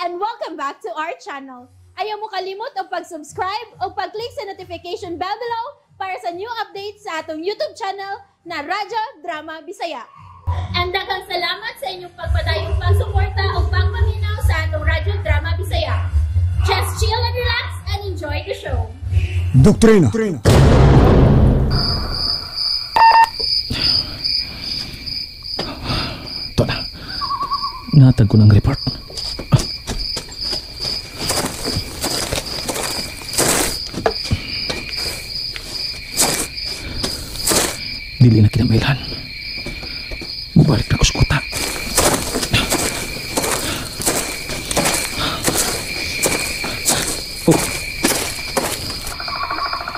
And welcome back to our channel. Ayaw mo kalimot og pag-subscribe o pag-click sa notification bell below para sa new updates sa atong YouTube channel na Radyo Drama Bisaya. And daghang salamat sa inyong pagpadayong pagsuporta o pagpaminaw sa atong Radyo Drama Bisaya. Just chill and relax and enjoy the show. Doktrina. Ito na. Natag ko ng report. Dili na kinamailan. Mubalik na ko sa kota. Oh.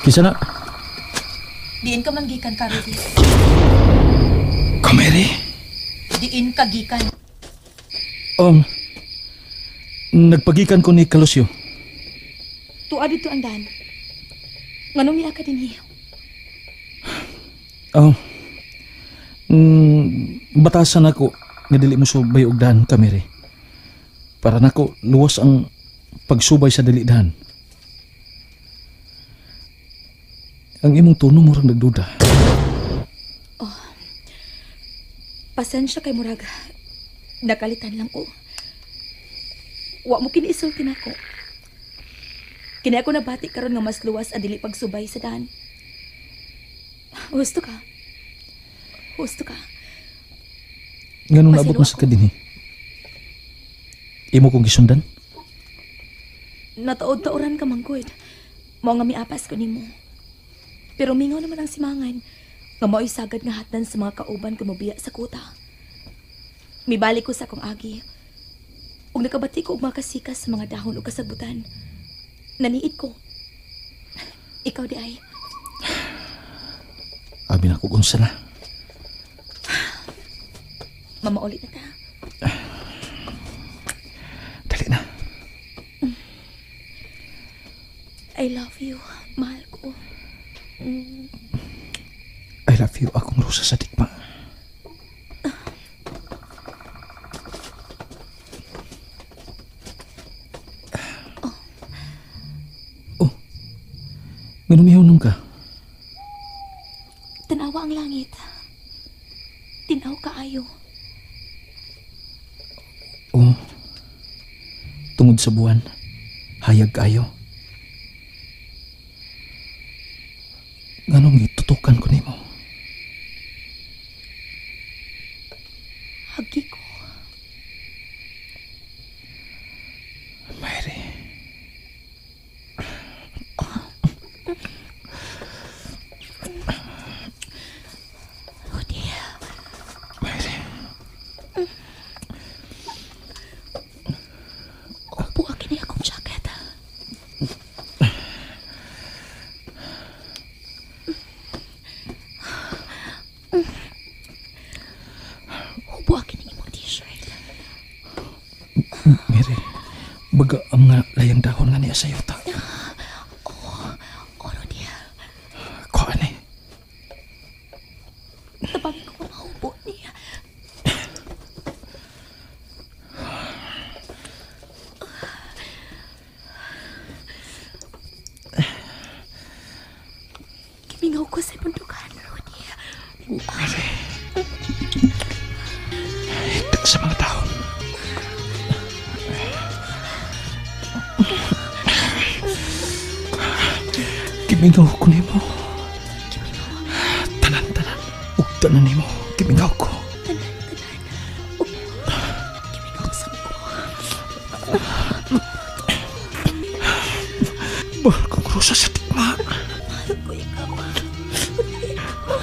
Kisa na. Diin ka man gikan ka, Rudy. Kameri? Diin ka gikan. Nagpagikan ko ni Kalusyo. Tuwa dito ang dan. Nganong niya ka dinhi? Oh. Batasan ako nga dili mo subay og daan, Kameri. Para nako luwas ang pagsubay sa dili daan. Ang imong tono murag nagduda. Oh. Pasensya kay murag. Nakalitan lang ko. Wa mo kini isulti nako. Kini ako nabati karon nga mas luwas ang dili pagsubay sa daan. Husto ka. Husto ka. Nganong naabot mo sa kadinhi? Imo kong gisundan? Nataod-taoran ka manggod. Mao nga miapas ko nimo. Pero mingaw naman ang simangan nga mao'y sagad nga hatdan sa mga kauban kung mobiya sa kuta. Mibalik ko sa akong agi. Ug nakabati ko og makasikas sa mga dahon ug kasagbutan. Naniid ko. Ikaw di ay. Abi na ko unsa na. Mamaulit na ta. Dali na. I love you, mahal ko. I love you, akong Rosa sa digma. Oh. Oh. Ganun mihunong ka? Tanawa ang langit. Tinaw kaayo. Oh. Tungod sa buwan, hayag kaayo. Nganong gitutukan ko nimo? Hagi ko. Mary. Oh. Rudy. Mary. Upo kini akong jacket. Upo kini imong t-shirt. Mary, baga ang mga layang dahon nga niya sa yuta. Oh, oh, Rudy. Kuhaan eh. Tabangin ko mahubo niya. Gimingaw ko sa bundukan, Rudy. Mary. Higta sa mga dahon. Gimingaw ko nimo. Tanan-tanan. Ug tanan nimo. Gimingaw ko. Tanan-tanan. Ug gimingaw sa ko. Mahal kong Rosa sa digma. Mahal ko ikaw. Mahal ko ikaw.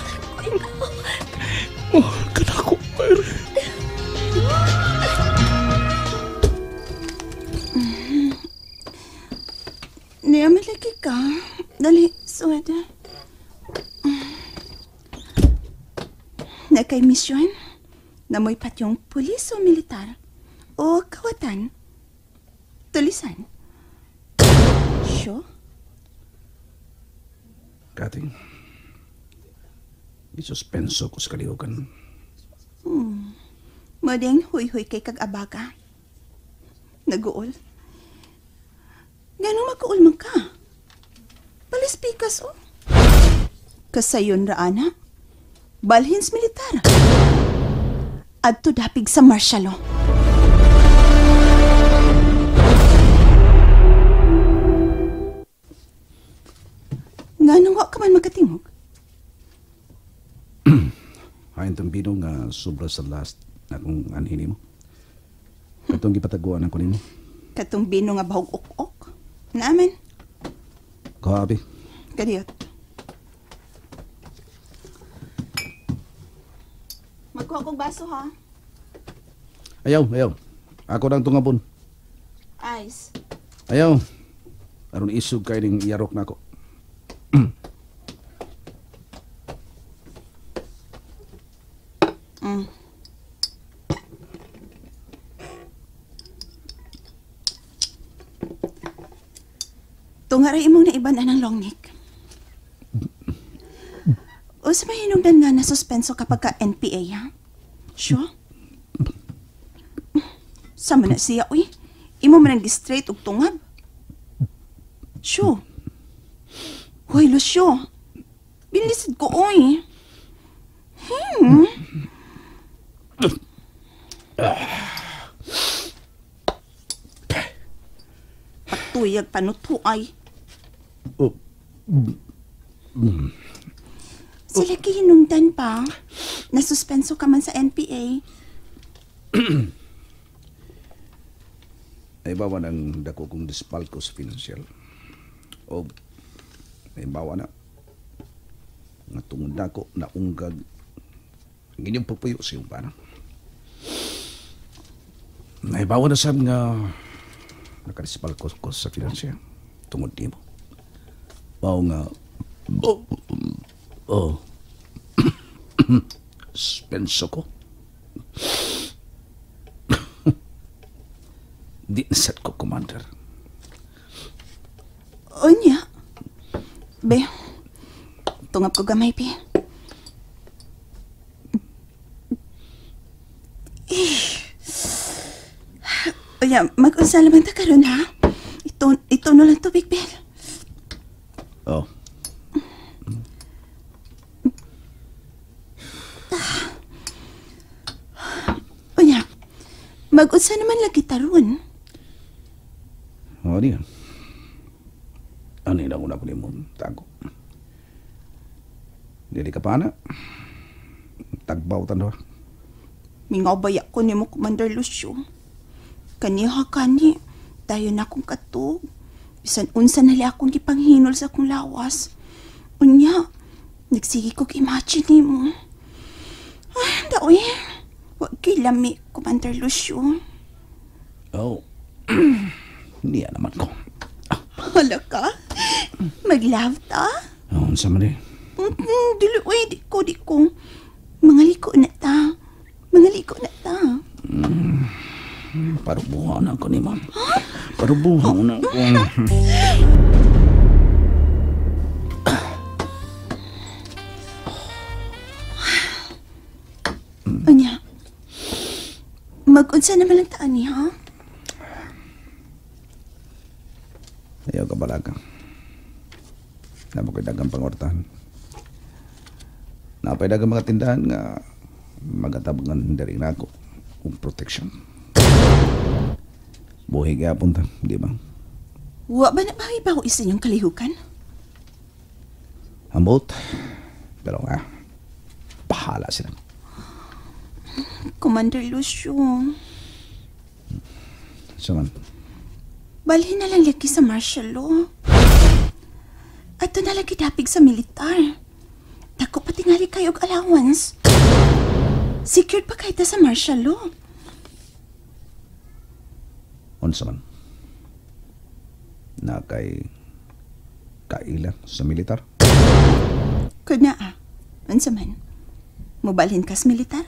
Mahal ka na ako, Mary. Niya, malaki ka. Dali, suwed. Na kay misyon, namoy patyong pulis o militar o kawatan. Tulisan. Sure? Kating, gisuspenso ko sa kalihukan. Modeng huy-huy kay kag-abaga. Naguol. Ganong magkuol man ka? Palispikas, oh. Kasayon ra, ana. Balhins militar. Adto dapig sa martial law. Nganong wa ka man makatingog? Hain tong bino nga sobra sa last na kung anhin mo. Katong gipataguan ako nimo. Katong bino nga bahog ok-ok. Naamen. Kahabi. Kadiyot. Magkuha kong baso, ha? Ayaw, ayaw. Ako nang tungabon. Ice. Ayaw. Aron isog kay ning iyarok na ako. Tunga ra imong naiban anang long neck. O sa mahinungdan nga na suspenso kapag ka NPA, ha? Sure? Sama na siya, uy. Imo man ang straight og tungab. Sure. Hoy, Lucio. Binlisid ko, uy. Patuyag panuto ay. Oh. Sila kihinungdan pa. Nasuspenso ka man sa NPA. Ay bawa ng dako kong dispalko sa financial. O ay bawa na. Nga tungod nako naunggag ang inyong pagpuyo sa iyong bana. Naibawa na sab nga nakadispalko ko sa financial tungod nimo. Mao nga oh, suspenso ko. Di na sad ko, Commander. Unya. Be, tungap ko gamay, be. Unya, mag-unsa naman ta karon, ha? Ito na lang tubig, be. Oh. Unya, mag-unsa naman lagi taron. Oh, niya. Ano yung una ko ni mo? Tago. Dili ka pa na. Tagbaw tan doon. Mingaw baya ko ni mo, Commander Lucio. Kaniha kani, tayo na akong katog. Bisan unsa nali akong gipanghinol sa akong lawas. Unya, nagsige kog imagine nimo. Ay, daoy. Wa kay lami, Commander Lucio. Oh. Niya naman ko. Hala ka? Mag-love ta? Oh, unsa man eh? Dili, uy, di ko, di ko. Mga liko na ta. Mga liko na ta. Parubuhan ako ni ma'am. Parubuhan ako. Anya, mag-unsa naman lang taan niya, ha? Ayaw ka balaga. Napakay dagang pangortahan. Napay dagang mga tindahan nga magatabangan diri nako og protection. Buhi gyapon ta, di ba? Wa ba na mahibaw isa inyong kalihukan? Ambot. Pero nga, bahala sila. Commander Lucio. Sa man? Balhin na lang lagi sa martial law. Ato na lagi dapig sa militar. Dako pa tingali kayo og allowance. Secured pa kayo ta sa martial law. Unsa man? Na kay kaila sa militar? Kuna ah. Unsa man? Mobalhin ka sa militar?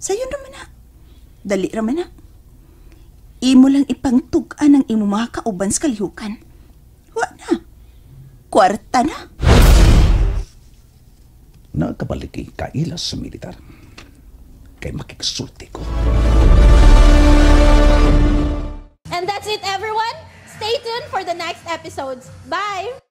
Sayon raman na. Dali raman na. Imo lang ipangtug-an ang imo mga kauban sa kalihukan. Wa na. Kwarta na. Nakabalik kay kaila sa militar. Kay makiksulti ko. for the next episodes. Bye!